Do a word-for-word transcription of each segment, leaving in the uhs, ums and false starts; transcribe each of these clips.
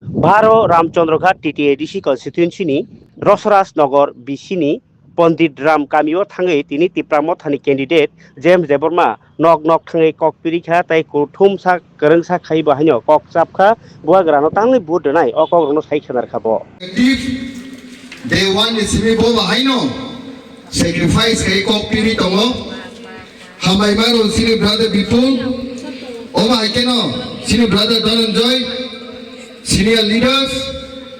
Bharo Ramchandra Ghat T T A D C constituency ni Rosraj Nagar B C ni Pandit Ram kamio thangwi tini Tipra Mothani candidate James Debbarma nok nok thangwi kok pirikha tei kuthumsa kwrwngsa khai bo haino kok chapkha, bubagrano tangwi vote rwnai o kokrokno sai khenar kha bo. Active day one ni simi bo bahaino sacrifice khai kok piri tongo. Hambai maro sini brother Bipul, omo hai keno sini brother Dhananjoy, senior leaders,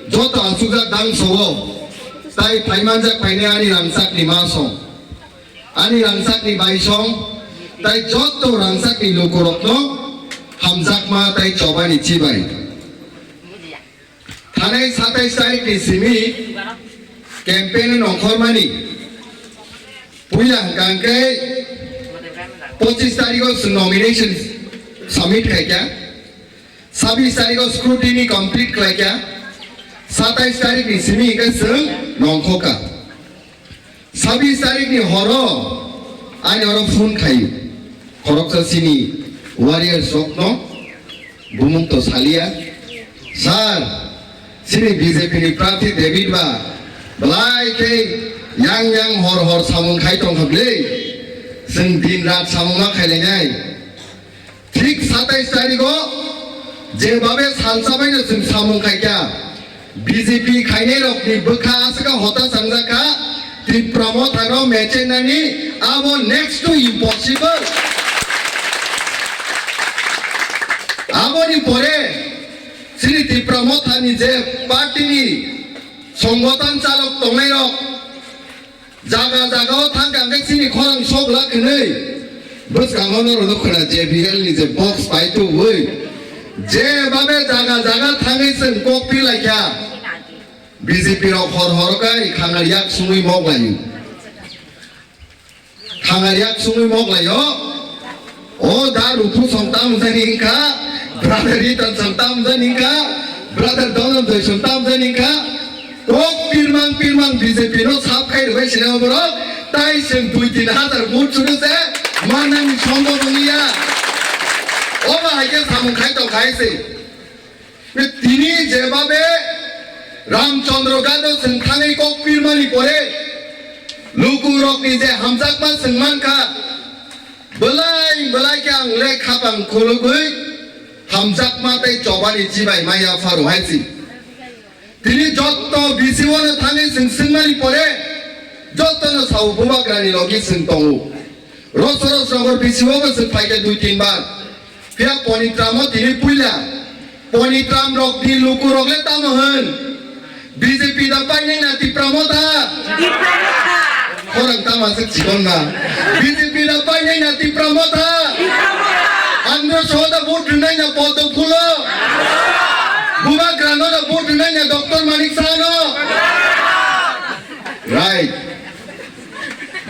joto asukjak dang sogo, tai phaimanjak phainai ani rangchakni ma song, ani rangchakni bai song, tai joto rangchakni lukurokno hamjakma tai chobani chibai. Thanai satais tarikni simi campaign nongkhormani. Puila hwnkha hwnkhe pochis tarigo chwng nomination submit khaikha, sabis tarigo scrutiny complete khlaikha, satais tarikni simi hwnkhe chwng nongkhokha. Sabis tarikni horo ani oro phone khaio. Khoroksa chini warriors rokno bumung to salia. Sir, chini B J P ni prarthi David ba belai khe yang yang hor hor samung khai tongkha bwle. Chwng din rat samung ma khailainai. Thik satais tarigo jebabe salsa baino chwng samung khaikha, B J P khainairokni bwkha aswkha hota changjakha, Tipra Mothano mechenani abo next to impossible. Aboni pore chini Tipra Mothani je party ni songothon chalok tongnairok, jaga jaga o thang kha hwnkhe chini khorang sok lak hwnwi bwskango norokno khwna J B L ni je box pai tubui je babe jaga jaga thangwi chwng kok pi lai kha. B J P rok hor hor khe khangar yak sungwi mok lai. Khangar yak sungwi mok lai o. O da Rupu song tam jani wngkha, brother Ritan song tam jani wngkha, brother Dhananjoy song tam jani wngkha. Kok pirmang pirmang B J P no sap khai rwbai sini borok, tai chwng dui tin hajar vote chwng se manani sombhob wngya. Omo hai khe samung khai tong khai se. Tini jebabe Ramchandra Gado chwng thangwi kok pirmani pore lukurokni je hamjakma chwng mankha, belai belai khe ang le khapang khulugwi hamjakma tei chobani chibai maya pharo hai si. Tini jotto B C O no thangwi chwng swngmani pore jotto no sao bubagrani logi chwng tongo. Roso roso nogor B C O bo chwng phaikha dui tin bar. Phiya Ponitram o tini puila. Ponitram rok ni luku rok le tamo hwn. B J P da painai na Tipra Motha. Khorang tama se chikon na. B J P da painai na Tipra Motha. Andro Saha da vote rwnai na Padma Phulo. Bubagra no da vote rwnai na Doctor Manik Saha no. Right.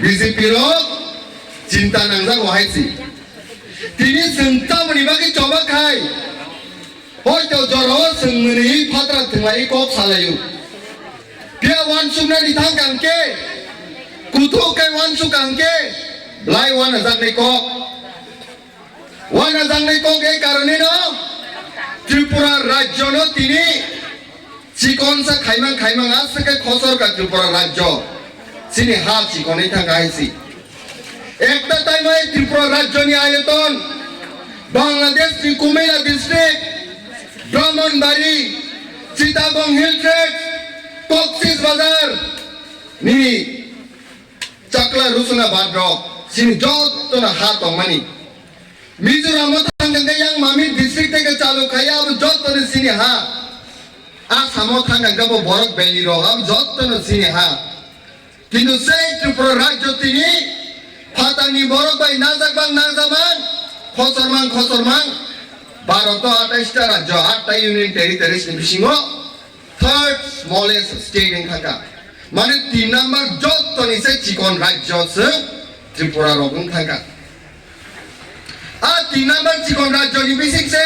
B J P rok chinta nangjak wahai si. Tini chwng tamoni bagwi choba khai. Hoito jorao chwng mwnwi phatra thwnglai kok salaio. Phiya wansuknani thang kang khe, kuthuk khe wansuk kang khe, belai wanajaknai kok. Wanajaknai kok ei karoneno Tripura rajyono tini chikonsa khaimang khaimang aswk khe khosor ka Tripura rajyo. Chini ha chikonwi thangkha hai si. Ekta time o ei Tripura rajyoni ayoton Bangladesh ni Kumila district, Brahmanbari, Chittagong Hill Tracts, Cox's Bazar ni Chakla Rusuna Badrok, chini jotono ha tongmani. Mizoram o thang khe yang mami district theke chalu khaya abo jotono chini ha. Assam o thang khe bo borok valley rok abo jotono chini ha. Kintu sei Tripura rajyo tini phatani borok bai najak bang najak bang, khosor mang khosor mang, Bharat o atais ta rajyo, aat ta union territories ni bisingo third smallest state wng thangkha. Mane tin number jottoni se chikon rajyo se Tripura rok wng thangkha. A tin number chikon rajyoni bising se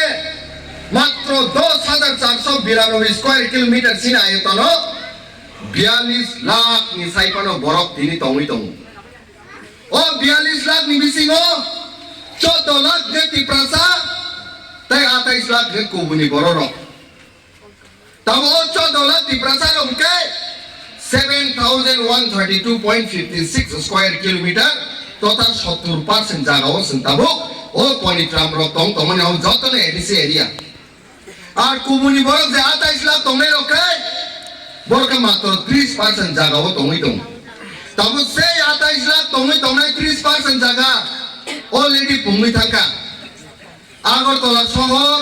matro dos hajar charso biranoboi square kilometer sini ayotono biyallis lakh ni sai phano borok tini tongwi tongo. O biyallis lakh ni bisingo choudo lakh khe Tiprasa tei atais lakh khe kubuni bororok. Abo o chwddo lakh Tiprasa rok hwnkhe seven thousand one thirty two point fifty six square kilometer, total sottur percent jaga o chwng tabuk o Ponitram rok tong tongmani o jotono A D C area. Ar kubuni borok je atais lakh tongnai rok khe borok khe matro tris percent jaga o tongwi tongo. Tabuk sei atais lakh tongwi tongnai tris percent jaga already pungwi thangkha. Agartala sohor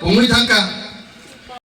pungwi thangkha.